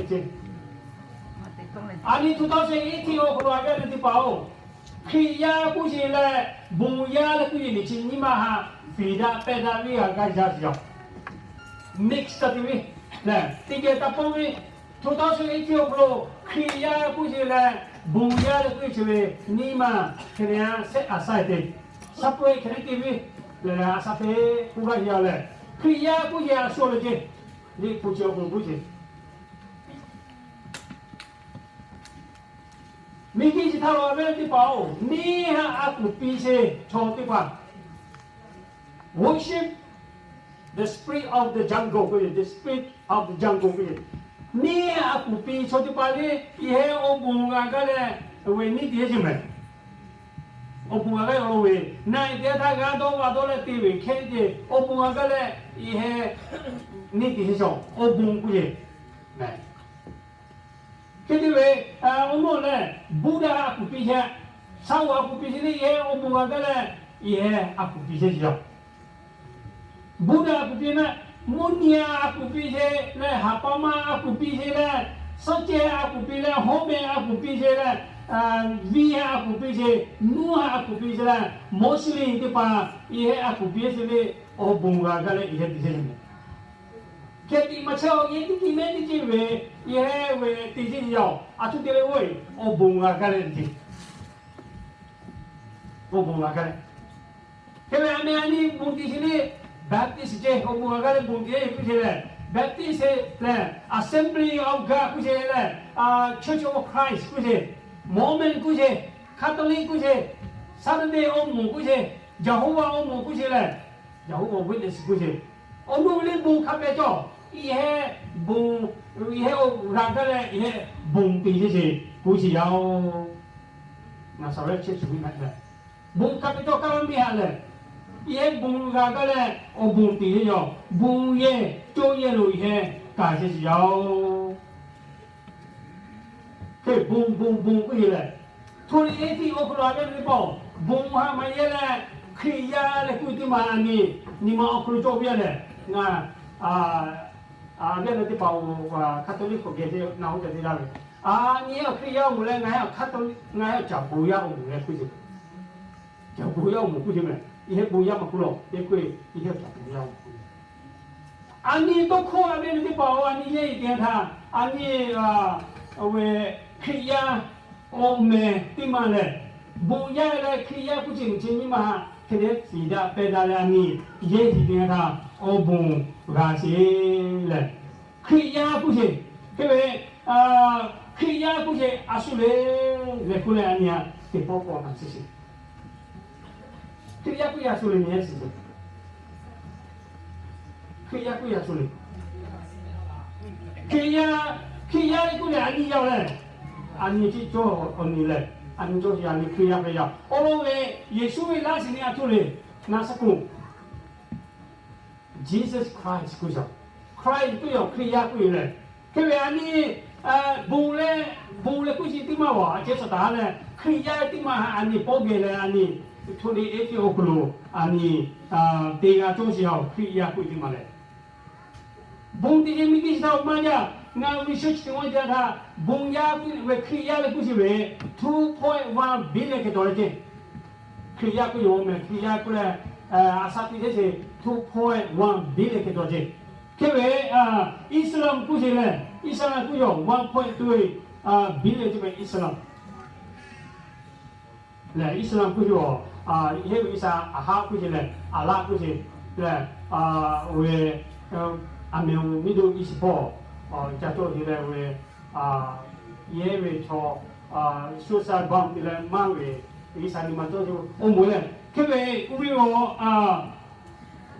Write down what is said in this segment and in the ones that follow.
ce. Aˬ nyi two thousand eighteen awˬ hk'aw lo a ve teˇ hpaˍ-oˬ, Hkriꞈ yaˇ k'oˆ ce leh, bon yaˇ leh k'oˆ ce liꞈ chi nyiˇ maˬ haꞈ fiˍ daꞈ pehˇ daꞈ ve g'a gaˇ jaˇ ve yoˬ. Mix taˍ te ve lehˬ, teˇ geh taˇ pawˆ ve, two thousand eighteen awˬ hk'aw lo Hkriꞈ yaˇ k'oˆ ce leh, bon yaˇ leh k'oˆ ce ve nyiˇ maˬ hk'e le a sehˆ a saiˉ te, suhˉ pawehˇ hk'e le te ve lehˬ, a sha te k'oˆ gaˇ ve yoˬ lehˬ, Hkriꞈ yaˇ k'oˆ ce a shu le ce, liꞈ hpu chi awˬ hk'aw lo k'oˆ ce. Miˬguiˬ chi htaˇ lo a ve teˇ hpaˍ-oˬ, neˇ htaꞈ a kuˬ piˇ ce chaw teˇ hpaˍ, worship the spirit of the jungle k'oˆ ve, the spirit of the jungle k'oˆ ve, neˇ htaꞈ a kuˬ piˇ chaw teˇ hpaˍ le, yehˬ awˬ bon g'a gaˇ leh, awˬ ve neˇ te ce mehˬ. Awˬ bon g'a gaˇ ve, na-e te htaˇ g'a dawˇ g'a dawˇ leh te ve hkehˇ ce, awˬ bon g'a gaˇ leh yehˬ neˇ te ce chaw awˬ bon k'oˆ ve mehˬ. Hk'e te ve, awˬ mawˇ lehˬ, Buddha a kuˬ piˇ ce, Saˍ a kuˬ piˇ ce le, yehˬ awˬ bon g'a gaˇ leh yehˬ a kuˬ piˇ ce yoˬ. Buddha a kuˬ piˇ leh, mvuhˇ nyi a kuˬ piˇ ce leh, haˍ pa ma a kuˬ piˇ ce leh, suhˉ cehˇ a kuˬ piˇ leh, hawˉ meh a kuˬ piˇ ce leh, viˇ a kuˬ piˇ ce, nuˇ a kuˬ piˇ ce leh, Muslim teˇ hpaˍ yehˬ a kuˬ piˇ ce le, awˬ bon g'a gaˇ leh yehˬ te ce mehˬ. Hk'e te maˇ chehˇ-oˬ, yehˬ teˇ ceuˬ mehˉ teˇ ceuˬ ve, yehˬ ve te ce yoˬ. A htoꞈ te leh oˇ ve awˬ bon g'a gaˇ leh te ce, awˬ bon g'a gaˇ leh. Hk'e ve a meh a nyi bon te ce le, Baptist ce, awˬ bon g'a gaˇ leh bon te k'oˆ ce lehˬ, Baptist lehˬ, Assembly of God k'oˆ ce lehˬ, Church of Christ k'oˆ ce, Mormon k'oˆ ce, Catholic k'oˆ ce, Seventh Day awˬ moˍ k'oˆ ce, Jehovah awˬ moˍ k'oˆ ce lehˬ, Jehovah Witness k'oˆ ce, awˬ nu ve le bon hk'a pehˍ cawˬ, yehˬ bon, yehˬ awˬ g'a gaˇ leh yehˬ bon te ce ce k'oˆ ce yaˇ-oˬ. Naˍzaˍrehˆ chehˇ shuˍ ve htaꞈ lehˬ, bon hk'a pehˍ cawˬ kaˇ laˇ miˇ haꞈ lehˬ, yehˬ bon g'a gaˇ leh awˬ bon te ce yaˇ-oˬ. Bon yehˬ cawˇ yehˬ lo yehˬ kaꞈ ce ce yaˇ-oˬ. Hk'e bon bon bon k'oˆ ce lehˬ, hto liꞈ eˉ tiˆ awˬ hk'aw lo a ve teˇ hpaˍ, bon haꞈ maˇ yehˇ leh, Hkriꞈ yaˇ leh k'oˆ ve teˇ maˬ a nyi, nyi ma awˬ hk'aw lo cawˇ ve yaˇ lehˬ, ngaˬ a ve teˇ hpaˍ-oˬ, Catholic hk'aw geh ce na oˇ ca te laˇ ve, a nyi Hkriꞈ yaˇ awˬ moˍ leh ngaˬ hehˉ Catholic, ngaˬ hehˉ caˍ bon yaˇ awˬ moˍ leh k'oˆ ce, caˍ bon yaˇ awˬ moˍ k'oˆ ce mehˬ. Yehˬ bon yaˇ maˇ k'oˆ lawˬ, yehˬ k'oˆ ve yehˬ caˍ bon yaˇ awˬ moˍ k'oˆ ve. A nyi tawˇ hkawˇ a ve teˇ hpaˍ-oˬ, a nyi yehˬ te htaꞈ a nyi, a, oˇ ve Hkriꞈ yaˇ awˬ meh teˇ maˬ lehˬ, bon yaˇ leh Hkriꞈ yaˇ k'oˆ ce nyi ce nyiˇ maˬ haꞈ hk'e te fiˍ daꞈ pehˇ daꞈ leh a nyi yehˬ te htaꞈ awˬ bon g'a ce lehˬ, Hkriꞈ yaˇ k'oˆ ce, hk'e ve, Hkriꞈ yaˇ k'oˆ ce a shu le lehˬ k'oˆ leh a nyi a teˇ pawˆ pawˆ na ce ce. Hkriꞈ yaˇ k'oˆ yaˇ shu le nyi yaˇ ce ce. Hkriꞈ yaˇ k'oˆ yaˇ shu le. Hkriꞈ yaˇ, Hkriꞈ yaˇ le k'oˆ leh a nyi yaˇ lehˬ, a nyi ciˉ cawˇ awˬ nyi lehˬ, a nyi cawˇ a nyi Hkriꞈ yaˇ hpehꞈ yaˇ. Awˬ lawn ve Yeˍsuˆ ve laˇ shiˍ nyi a htoꞈ le, na suhˉ k'o, Jesus Christ k'oˆ yaˇ, Christ k'oˆ yaˇ Hkriꞈ yaˇ k'oˆ ve lehˬ, hk'e ve a nyi bon leh, bon leh k'oˆ ce teˇ maˬ a ceh suhˍ taˍ leh Hkriꞈ yaˇ teˇ maˬ a nyi pawˆ geh leh a nyi hto liꞈ eˉ tiˆ awˬ hk'aw lo a nyi te g'a cawˇ ce yaˇ-oˬ. Hkriꞈ yaˇ k'oˆ teˇ maˬ lehˬ, bon te ce miˬ guiˬ chi htaꞈ maˇ jaˇ. Ngaˬ research te maˇ jaˇ htaˇ, bon yaˇ k'oˆ ve Hkriꞈ yaˇ leh k'oˆ ce ve two point one billion hk'e taw leh ce. Hkriꞈ yaˇ k'oˆ yaˇ mehˬ, Hkriꞈ yaˇ k'oˆ leh, a sha te ce ce two point one billion hk'e taw ce. Hk'e ve, Islam k'oˆ ce lehˬ, Islam k'oˆ yaˇ one point three billion ce mehˬ Islam. Lehˬ Islam k'oˆ ce, yehˬ ve Islam, a ha k'oˆ ce lehˬ, a laˆ k'oˆ ce lehˬ, oˇ ve, a mehˬ Middle East hpawˇ ca cawˇ ce leh oˇ ve, yehˬ ve chaw, suicide bomb te leh maˇ ve Islam nyi ma cawˇ ce, oˇ moˍ lehˬ hk'e ve, oˇ ve a,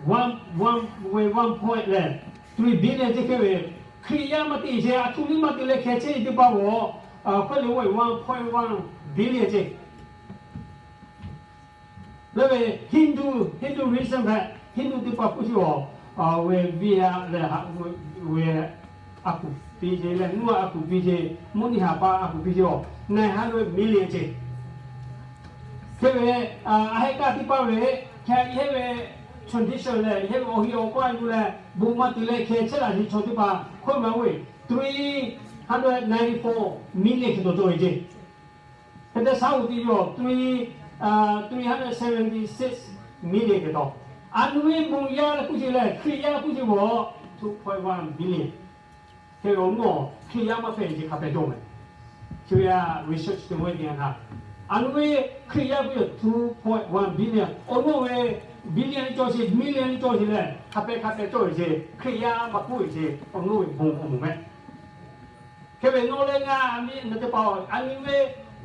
one, one, ve one point lehˬ, three billion ce hk'e ve, Hkriꞈ yaˇ maˇ te ce, a htoꞈ liˇ maˇ te leh hkeh chehˇ ve teˇ hpaˍ-oˬ, hk'e le oˇ ve one point one billion ce. Leh ve Hindu, Hinduism hpehꞈ, Hindu teˇ hpaˍ k'oˆ ce, oˇ ve viˇ ha lehˬ, ve a kuˬ piˇ ce leh, nuˇ a kuˬ piˇ ce, mvuhˇ nyi haˍ pa a kuˬ piˇ ce, awˬ nehˬ ha ve million ce. Hk'e ve, a heh kaˇ teˇ hpaˍ ve, hkeh yehˬ ve tradition lehˬ, yehˬ ve awˬ hiˉ awˬ kawˇ a yuˬ leh, bon maˇ te leh hkeh chehˇ laˬ ce chaw teˇ hpaˍ hk'oˆ ma ve, three hundred ninety four million hk'e taw cawˬ ve ceˇ. Hk'e te shaˉ hoꞈ teˇ yawˇ three, three hundred seventy six million hk'e taw. A nu ve bon yaˇ leh kuˇ ce leh Hkriꞈ yaˇ kuˇ ce g'awˬ two point one billion. Hk'e awˬ nuˇ Hkriꞈ yaˇ maˇ hpehꞈ ce hk'a pehꞈ cawˬ mehˍ. Chi ve a research te ve teˇ yanˇ htaˇ, a nu ve Hkriꞈ yaˇ kuˇ ce two point one billion. Awˬ nuˇ ve billion cawˬ sheˍ, million cawˬ sheˍ leh hk'a pehꞈ hk'a pehꞈ cawˬ ve ce, Hkriꞈ yaˇ maˇ k'oˆ ve ce, awˬ nuˇ ve bon awˬ moˍ mehˍ. Hk'e ve nawˬ leh ngaˬ a miˇ na teˇ hpaˍ, a nyi ve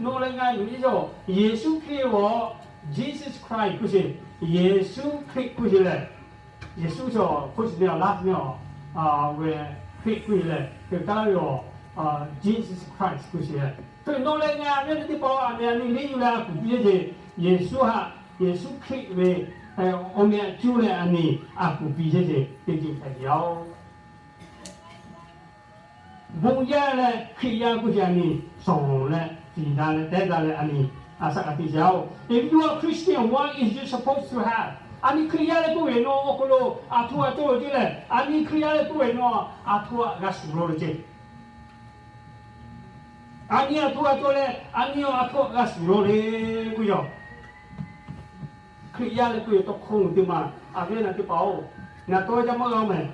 nawˬ leh ngaˬ yuˬ iˉ cawˬ Yeˍsuˆ Hkriꞈ g'awˬ, Jesus Christ kuˇ ce, Yeˍsuˆ Hkriꞈ kuˇ ce leh, Yeˍsuˆ cawˬ hk'oˆ ce ve awˬ laˇ ce ve awˬ, ve Hkriꞈ kuˇ ce leh, hk'e kaˇ laˇ ve awˬ, Jesus Christ kuˇ ce leh, hk'e ve nawˬ leh ngaˬ a miˇ na teˇ hpaˍ a miˇ a nyi liˇ yuˬ leh a kuˬ piˇ ce, Yeˍsuˆ haꞈ, Yeˍsuˆ Hkriꞈ ve awˬ meh a cuˇ leh a nyi a kuˬ piˇ ce ce, teˇ ceuˬ hpehꞈ ve yoˬ. Bon yaˇ leh Hkriꞈ yaˇ kuˇ ce a nyi, shawˍ leh tiˍ daꞈ leh tehˉ daꞈ leh a nyi, a shaꞈ k'a tiꞈ ce-oˬ. If you are Christian, what is you supposed to have? A nyi Hkriꞈ yaˇ leh k'oˆ ve nawˬ awˬ hk'aw lo aˬ htoꞈ ma cawˬ ve ce leh, a nyi Hkriꞈ yaˇ leh k'oˆ ve nawˬ aˬ htoꞈ ma g'a shuˍ law le ce. A nyi aˬ htoꞈ ma cawˬ leh, a nyi aˬ htoꞈ ma g'a shuˍ law le k'oˆ ve yoˬ. Hkriꞈ yaˇ leh k'oˆ ve tawˇ hkawˇ teˇ maˬ, a ve na teˇ hpaˍ-oˬ, ngaˬ taw ca maˇ g'a mehˍ.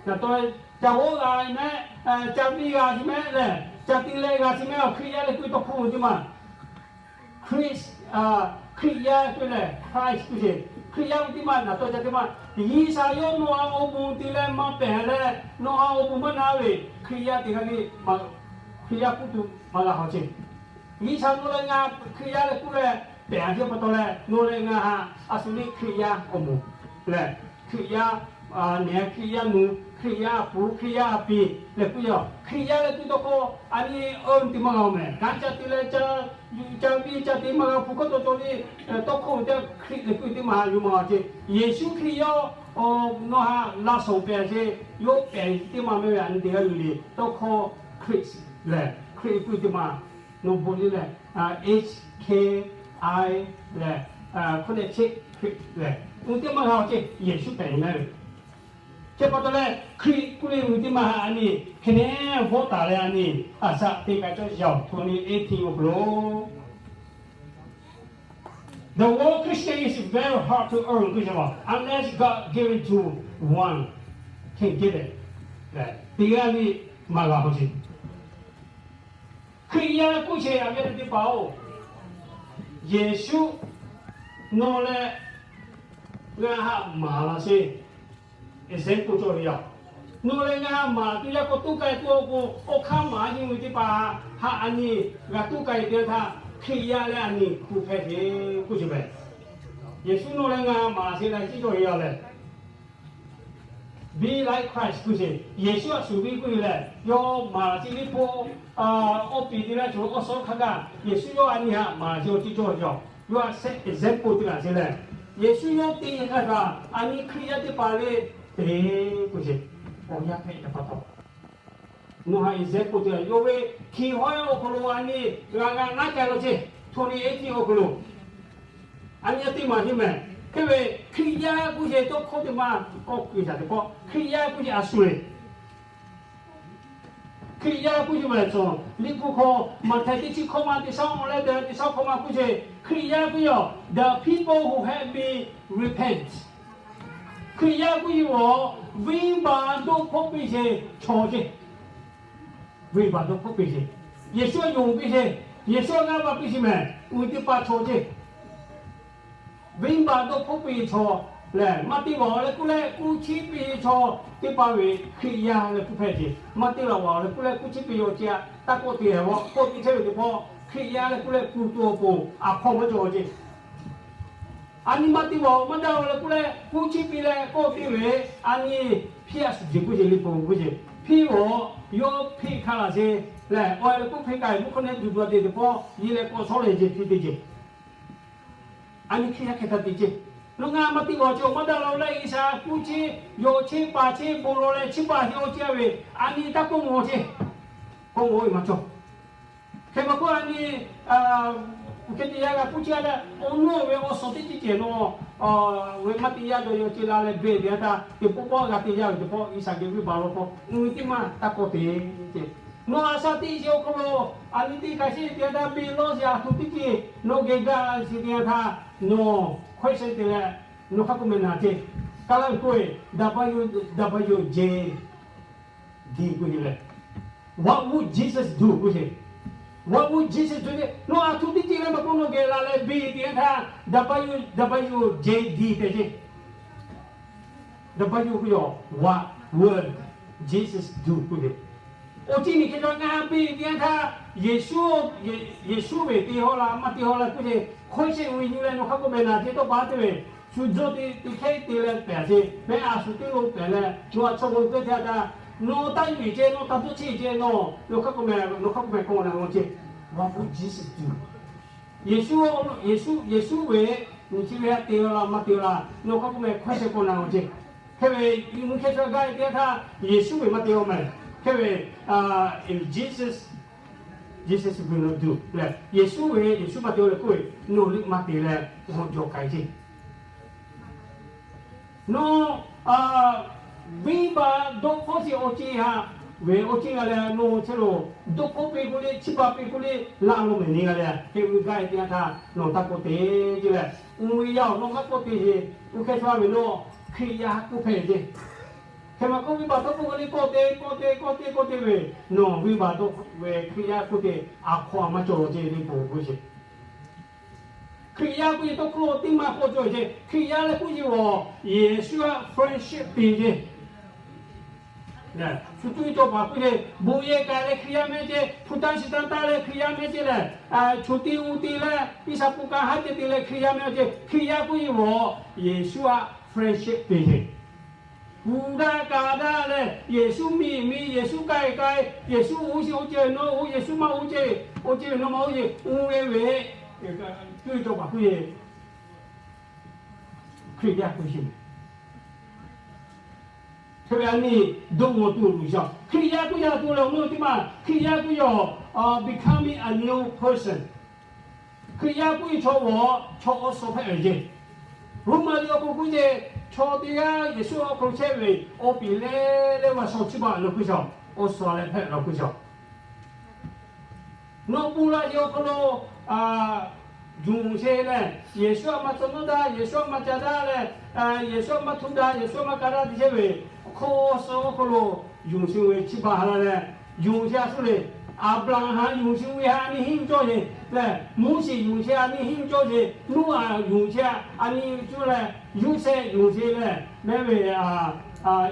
Ngaˬ taw ca g'awˇ g'a mehˍ, ca piˇ g'a chi mehˍ lehˬ, ca te leh g'a chi mehˍ. Hkriꞈ yaˇ leh k'oˆ ve tawˇ hkawˇ teˇ maˬ, Hkriꞈ, Hkriꞈ yaˇ k'oˆ leh Christ k'oˆ ce, Hkriꞈ yaˇ ve teˇ maˬ ngaˬ taw ca teˇ maˬ, G'uiˬsha yawˇ nawˬ a awˬ bon te leh maˇ pehˍ leh, nawˬ a awˬ bon maˇ na ve Hkriꞈ yaˇ teˇ g'aˇ le, Hkriꞈ yaˇ k'oˆ tuˬ maˇ g'a haw ce. G'uiˬsha nawˬ leh ngaˬ Hkriꞈ yaˇ leh k'oˆ leh pehˍ a ce pa taw leh, nawˬ leh ngaˬ haꞈ a shu le Hkriꞈ yaˇ awˬ moˍ lehˬ, Hkriꞈ yaˇ neˬ, Hkriꞈ yaˇ nu, Hkriꞈ yaˇ a puˍ, Hkriꞈ yaˇ a pi leh k'oˆ yoˬ. Hkriꞈ yaˇ leh k'oˆ ve tawˇ hkawˇ a nyi awˬ teˇ maˬ g'a mehˍ. Kanˉ ca te leh ca, ca piˇ ca te maˇ g'a hpu hkawˇ taw cawˬ le, tawˇ hkawˇ ve teˇ Hkriꞈ leh k'oˆ ve teˇ maˬ haꞈ yuˬ maˇ g'a ce. Yeˍsuˆ Hkriꞈ yawˇ nawˬ haꞈ laˇ shawˍ pehˍ ce, yawˇ pehˍ teˇ maˬ mehˍ ve a nyi teˇ g'aˇ yuˬ le tawˇ hkawˇ Hkriꞈ lehˬ, Hkriꞈ k'oˆ ve teˇ maˬ nawˬ bon le leh, H K I lehˬ, hk'oˆ leh chi Hkriꞈ lehˬ, uˇ teˇ maˬ g'a ce, Yeˍsuˆ pehˍ ve mehˍ ve. Chi pa taw leh Hkriꞈ k'oˆ ve uˇ teˇ maˬ haꞈ a nyi hk'e nehˉ vawˆ taˍ leh a nyi, a shaꞈ teˇ kaꞈ cawˇ yaˬ awˬ htoꞈ ma le, eighteen awˬ hk'aw lo The word Christian is very hard to earn, k'oˆ ce, unless God give it to one, can get it. Teˇ g'aˇ le maˇ g'a k'oˆ ce. Hkriꞈ yaˇ k'oˆ ce a ve teˇ hpaˍ-oˬ, Yeˍsuˆ nawˬ leh ngaˬ haꞈ maˍ laˇ sheˍ. Example cawˬ ve yoˬ. Nawˬ leh ngaˬ haꞈ maˍ tuˬ yaˇ k'awꞈ toˇ k'ai tuˬ awˬ k'o, awˬ hk'aˇ maˍ a nyi ve teˇ hpaˍ haꞈ a nyi g'a toˇ k'ai teˇ yanˇ htaˇ, Hkriꞈ yaˇ leh a nyi hpu hpehꞈ ve k'oˆ ce mehˍ. Yeˍsuˆ nawˬ leh ngaˬ maˍ sheˍ leh ciˉ cawˬ ve yoˬ lehˬ, Be like Christ k'oˆ ce, Yeˍsuˆ a shuˍ ve k'oˆ ve lehˬ, yawˇ maˍ laˬ ce ve hpu, awˬ piˍ te leh cawˬ awˬ suhˉ hk'a gaˬ Yeˍsuˆ yawˇ a nyi haꞈ maˍ laˬ ce awˬ ciˉ cawˬ ve yoˬ. Yawˇ a shehˆ example te laˬ ce lehˬ, Yeˍsuˆ yawˇ te hk'a gaˬ a nyi Hkriꞈ yaˇ teˇ hpaˍ le te k'oˆ ce, awˬ yanˇ hpehꞈ pa taw nawˬ haꞈ example te laˬ. Yawˇ ve hkiˬ hawˉ awˬ hk'aw lo a nyi g'a g'a naˉ k'ai law ce, htoꞈ nyi eˉ tiˇ awˬ hk'aw lo a nyi teˇ maˬ heˆ mehˍ. Hk'e ve Hkriꞈ yaˇ k'oˆ ce tawˇ hkawˇ teˇ maˬ k'awꞈ keu caˍ teˇ pawˆ, Hkriꞈ yaˇ k'oˆ ce a shu le. Hkriꞈ yaˇ k'oˆ ce mehˍ cawˬ, Liꞈ hpu hk'aw Maꞈhtehˍ teˇ chi hkawˇ ma teˇ shaˉ awˬ leh teˇ chi hkawˇ ma k'oˆ ce, Hkriꞈ yaˇ k'oˆ yoˬ, the people who have been repent. Hkriꞈ yaˇ k'oˆ yoˬ, venˇbaˆ dawˇ hpawˇ piˇ ce chaw ce. Venˇbaˆ dawˇ hpawˇ piˇ ce, Yeˍsuˆ yonˍ piˇ ce, Yeˍsuˆ ngaˇ va piˇ ce mehˍ, uˇ teˇ hpaˍ chaw ce. Venˇbaˆ dawˇ hpawˇ piˇ chaw lehˬ, maˇ te vaˬ leh k'oˆ leh kuˇ chiˉ piˇ chaw teˇ hpaˍ ve Hkriꞈ yaˇ leh kuˇ hpehꞈ ce. Maˇ te vaˬ leh k'oˆ leh kuˇ chiˉ piˇ ve awˬ ceuˬ a taˇ kawˆ te hehˍ vaw kawˆ piˇ chehˇ ve teˇ pawˆ, Hkriꞈ yaˇ leh k'oˆ leh kuˇ to awˬ pon a hk'aw maˇ cawˬ ce. A nyi maˇ te vaˬ maˇ daꞈ leh k'oˆ leh kuˇ chiˉ piˇ leh kawˆ piˇ ve, a nyi hpiˇ a shuˍ ce k'oˆ ce, Liꞈ hpu k'oˆ ce, hpiˇ vaˬ yawˇ hpeˆ hk'a laˬ ce lehˬ, awˬ e leh k'oˆ hpeˆ k'ai mvuhˇ hk'aw nehˉ duˬ duˬ a te teˇ pawˆ, yi leh k'awꞈ shawˉ leh ce hpiˇ te ce. A nyi Hkriꞈ yaˇ hk'e htaꞈ te ce. Nawˬ ngaˬ maˇ te vaˬ ce maˇ daꞈ la leh G'uiˬsha kuˇ chiˉ, yawˬ chiˉ paˍ chiˉ bon lawˬ leh chiˉ paˍ heˆ awˬ ce a ve, a nyi taˇ kawˆ mawˬ ce. Kawˆ mawˬ ve maˇ cawˬ. Hk'e maˇ k'oˆ a nyi, hk'e te yaˇ g'a kuˇ chiˉ a leh awˬ nuˇ ve awˬ suhˍ teˇ ceuˬ ceuˬ nawˬ ve maˇ te yaˇ dawˬ yawˬ ce la leh beˬ ve a htaˇ, teˇ pawˆ pawˆ g'a te yaˇ ve teˇ pawˆ G'uiˬsha geh venˇbaˆ law k'o, uˇ teˇ maˇ taˇ kawˆ te ce. Nawˬ a shaꞈ teꞈ sheˍ awˬ hk'aw lo, a nyi teˇ kaꞈ sheˍ te yanˇ htaˇ, biˇ lawˇ sheˍ, a htoꞈ teˇ ceuˬ nawˬ geh gaˇ sheˍ te yanˇ htaˇ, nawˬ hkawehˇ shehˍ te leh, nawˬ hk'a k'oˆ meh naˍ ceˇ. Kaˇ laˇ ve k'oˆ ve, W, W J D k'oˆ ve lehˬ, What would Jesus do k'oˆ ve, What would Jesus do? Nawˬ a htoꞈ teˇ ceuˬ leh maˇ k'oˆ, nawˬ geh la leh biˇ te yanˇ htaˇ, W, W J D tehꞈ ceˇ. W k'oˆ ve, What would Jesus do k'oˆ ve, awˬ ceˇ miˬ hkeh chaw ngaˬ biˇ te yanˇ htaˇ, Yeˍsuˆ, Yeˍsuˆ ve te haw la maˇ te haw la k'oˆ ve, hkawehˇ shehˍ uiˍ nyi leh nawˬ hk'a k'oˆ meh naˍ ceˇ. Tawˇ pa te ve shu jawˇ teˇ hkehˉ te leh pehˍ ceˇ, mehˆ a shu teˇ lo pehˍ leh nawˬ a chaw g'aw teˇ htaˇ htaˇ, nawˬ taˇ yuˬ ceˇ, nawˬ taˇ dawˇ cheˇ ceˇ, nawˬ, nawˬ hk'a k'oˆ meh, nawˬ hk'a k'oˆ meh k'awꞈ na g'aw ceˇ. What would Jesus do? Yeˍsuˆ, Yeˍsuˆ, Yeˍsuˆ ve nyi chi ve htaꞈ te la maˇ te la, nawˬ hk'a k'oˆ meh hkawehˇ shehˍ k'awꞈ na g'aw ceˇ. Hk'e ve, nyi hkeh chaw gaˇ te yanˇ htaˇ Yeˍsuˆ ve maˇ te la meh. Hk'e ve, Jesus, Jesus will not do leh, Yeˍsuˆ ve Yeˍsuˆ maˇ te la leh k'oˆ ve, nawˬ liꞈ maˇ te leh, awˬ jawˬ k'ai ceˇ. Nawˬ, a, venˇbaˆ dawˇ hpfuhˇ sheˍ awˬ ceˇ haꞈ ve awˬ ceˇ g'a leh, nawˬ chehˇ lo dawˇ hpfuhˇ piˇ k'oˆ le, chiˇ baˬ piˇ k'oˆ le, laˇ lo mehˍ nyi g'a leh, hk'e ve gaˇ te yanˇ htaˇ nawˬ taˇ kawˆ te ceˇ leh, uˉ ve yaˇ awˬ nawˬ maˇ kawˆ te sheˍ. Uˉ hkehˇ chaw ve nawˬ Hkriꞈ yaˇ k'oˆ hpehꞈ ceˇ. Hk'e maˇ k'oˆ, venˇbaˆ dawˇ hpfuhˇ k'oˆ le, kawˆ te, kawˆ te, kawˆ te, kawˆ te ve, nawˬ venˇbaˆ dawˇ hpfuhˇ ve Hkriꞈ yaˇ k'oˆ te, a hk'aw a maˇ cawˬ ceˇ le, k'oˆ k'oˆ sheˍ. Hkriꞈ yaˇ k'oˆ ve tawˇ hkawˇ teˇ maˇ k'awꞈ cawˬ ceˇ. Hkriꞈ yaˇ leh k'oˆ ve awˬ, Yeˍsuˆ htaꞈ friendship te ceˇ. Shu cuˇ ve cawˬ paˍ k'oˆ ve, bon yehˬ k'ai leh Hkriꞈ yaˇ mehˆ ceˇ, hpu taˇ shiˍ taˇ taˇ leh Hkriꞈ yaˇ mehˆ ceˇ leh, choˬ te u te leh Iˉsaˍ hpu kaꞈ haˉ ceh te leh Hkriꞈ yaˇ mehˆ ceˇ. Hkriꞈ yaˇ k'oˆ ve awˬ, Yeˍsuˆ htaꞈ friendship te ceˇ. Uˍ daꞈ kaˍ daꞈ leh, Yeˍsuˆ miˬ miˬ, Yeˍsuˆ k'ai k'ai, Yeˍsuˆ uˉ sheˍ oˇ ceh nawˬ oˇ, Yeˍsuˆ maˇ oˇ ceh, oˇ ceh nawˬ maˇ oˇ ceh, uˉ ve ve, cuˇ ve cawˬ paˍ k'oˆ ve, Hkriꞈ yaˇ k'oˆ sheˍ meh. Hk'e ve a nyi, dawˇ g'aw tuˬ luˬ shaˍ. Hkriꞈ yaˇ k'oˆ yaˇ tuˬ leh awˬ meuˇ teˇ maˇ, Hkriꞈ yaˇ k'oˆ ve awˬ, becoming a new person. Hkriꞈ yaˇ k'oˆ ve chaw awˬ, chaw awˬ suhˍ hpehꞈ ve ceˇ. Roˉmaꞈ liꞈ awˬ hk'aw k'oˆ ceˇ, chaw teˇ g'aˇ Yeˍsuˆ awˬ hk'aw lo chehˇ ve, awˬ piˍ leh leh g'a shawˍ chiˇ baˬ leh k'oˆ shaˍ, awˬ suhˍ leh hpehꞈ leh k'oˆ shaˍ. Nawˬ pu la yehˬ awˬ hk'aw lo yonˍ sheˍ leh, Yeˍsuˆ htaꞈ maˇ tcuh nuˇ daꞈ, Yeˍsuˆ htaꞈ maˇ ca daꞈ leh, Yeˍsuˆ htaꞈ maˇ htuˇ daꞈ, Yeˍsuˆ htaꞈ maˇ ka daꞈ te chehˇ ve, hk'aw suh awˬ hk'aw lo yonˍ sheˍ ve chi baˬ ha la leh, yonˍ sheˍ a suh le. Aˍbraˍhanˍ yonˍ sheˍ ve ha a nyi henˇ cawˇ sheˍ leh, Moˉseˍ yonˍ sheˍ a nyi henˇ cawˇ sheˍ, Noˉaꞈ yonˍ sheˍ a nyi cawˇ leh, Yoˇsehꞈ yonˍ sheˍ leh, mehˆ ve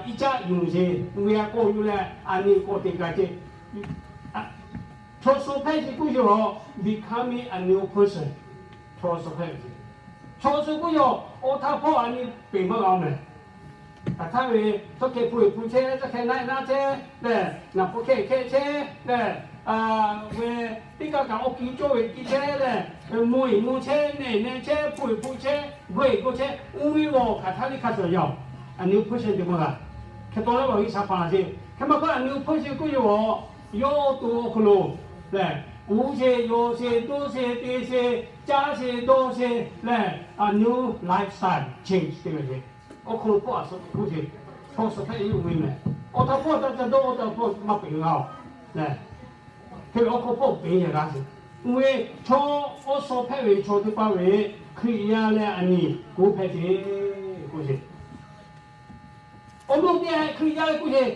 Iˉcaˆ yonˍ sheˍ ve ha k'awꞈ yuˬ leh a nyi k'awꞈ te k'ai ceˇ. Chaw suh hpehꞈ ve k'oˆ ve awˬ, becoming a new person. Chaw suh hpehꞈ ve, chaw suh k'oˆ ve awˬ, awˬ htaˇ hpawˇ a nyi peꞈ maˇ g'a meh. Hk'aˬ htaˇ ve, chaw hkeh hpu eˬ hpu chehˇ, chaw hkeh naˆ eˬ naˆ chehˇ leh, naˍ hpu hkeh hkeh chehˇ leh, ve teˇ kaˆ kaꞈ awˬ kiˇ cawˇ ve kiˇ chehˇ leh, mvuhˇ eˬ mvuhˇ chehˇ, nehˬ eˬ nehˬ chehˇ, hpu eˬ hpu chehˇ, gawˇ eˬ gawˇ chehˇ, uˉ ve awˬ hk'aˬ htaˇ liˇ hk'a shuˍ yaˇ-oˬ, a new person te maˇ g'a. Hk'e taw leh awˬ g'uˇ suhˍ hpaˍ laˬ sheˍ. Hk'e maˇ k'oˆ a new person k'oˆ ve awˬ, yawˇ awˬ to awˬ hk'aw lo lehˬ, uˉ sheˍ, yonˍ sheˍ, dawˇ sheˍ, te sheˍ, caˇ sheˍ, dawˇ sheˍ lehˬ, a new lifestyle change te ve le. Awˬ hk'aw lo hpawˇ a suh k'oˆ sheˍ, chaw suh hpehꞈ ve uˉ ve meh. Awˬ htaˇ hpawˇ taˇ ca dawˇ, awˬ htaˇ hpawˇ maˇ peꞈ g'a-oˬ lehˬ, hk'e ve awˬ hk'aw hpawˇ peꞈ yehˬ g'a sheˍ. Uˉ ve chaw awˬ suh hpehꞈ ve chaw teˇ hpaˍ ve Hkriꞈ yaˇ leh a nyi k'oˆ hpehꞈ ve k'oˆ sheˍ. Awˬ meuˇ teˇ ha Hkriꞈ yaˇ leh k'oˆ sheˍ,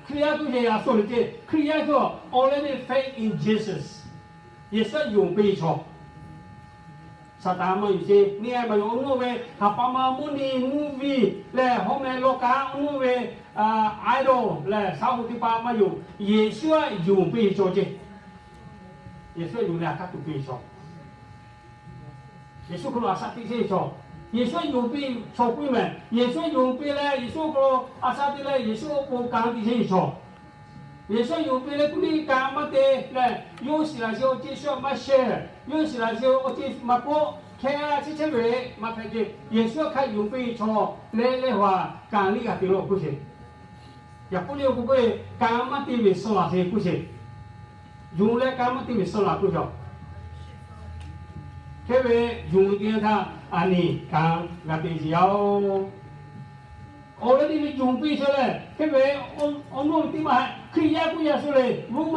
Hkriꞈ yaˇ k'oˆ sheˍ a suh le ceˇ. Hkriꞈ yaˇ k'oˆ ve awˬ, already faith in Jesus. Yeˍsuˆ yonˍ piˇ ve chaw. Saˍtanˍ maˇ yonˍ sheˍ. Neˇ haiˬ maˇ yonˍ, awˬ meuˇ ve haˍ pa ma mvuhˇ nyi mvuhˇ viˇ lehˬ, hawˉ meh lawˇ kaꞈ awˬ meuˇ ve idol lehˬ, shaˉ hoꞈ teˇ hpaˍ maˇ yonˍ. Yeˍsuˆ yonˍ piˇ ve chaw ceˇ. Yeˍsuˆ yonˍ leh a hk'aˇ tuˬ piˇ ve chaw. Yeˍsuˆ hk'aw lo a shaꞈ teꞈ chehˇ ve chaw. Yeˍsuˆ yonˍ piˇ chaw k'oˆ ve meh. Yeˍsuˆ yonˍ piˇ leh Yeˍsuˆ hk'aw lo a shaꞈ teꞈ leh Yeˍsuˆ awˬ pon kanˉ te chehˇ ve chaw. Yeˍsuˆ yonˍ piˇ leh kuˇ liˇ kanˉ maˇ te leh, yawˇ shiˍ laˬ sheˍ awˬ ceˇ shu maˇ shehˍ, yawˇ shiˍ laˬ sheˍ awˬ ceˇ maˇ k'oˆ, hkeh a chi chehˇ ve maˇ hpehꞈ ceˇ. Yeˍsuˆ hk'aˇ yonˍ piˇ chaw leh leh haꞈ kanˉ liˇ g'a te lo k'oˆ sheˍ. Yaˍkoˆ liˇ awˬ hk'aw k'oˆ ve, kanˉ maˇ te ve suh laˬ sheˍ k'oˆ sheˍ. Yonˍ leh kanˉ maˇ te ve suh laˬ k'oˆ ve, hk'e ve yonˍ ve teˇ yanˇ htaˇ a nyi kanˉ g'a te sheˍ yaˇ-oˬ. Awˬ leh teˇ ve yonˍ piˇ sha leh, hk'e ve awˬ nawˇ ve teˇ maˇ htaꞈ Hkriꞈ yaˇ k'oˆ yaˇ shu le, Roˉmaꞈ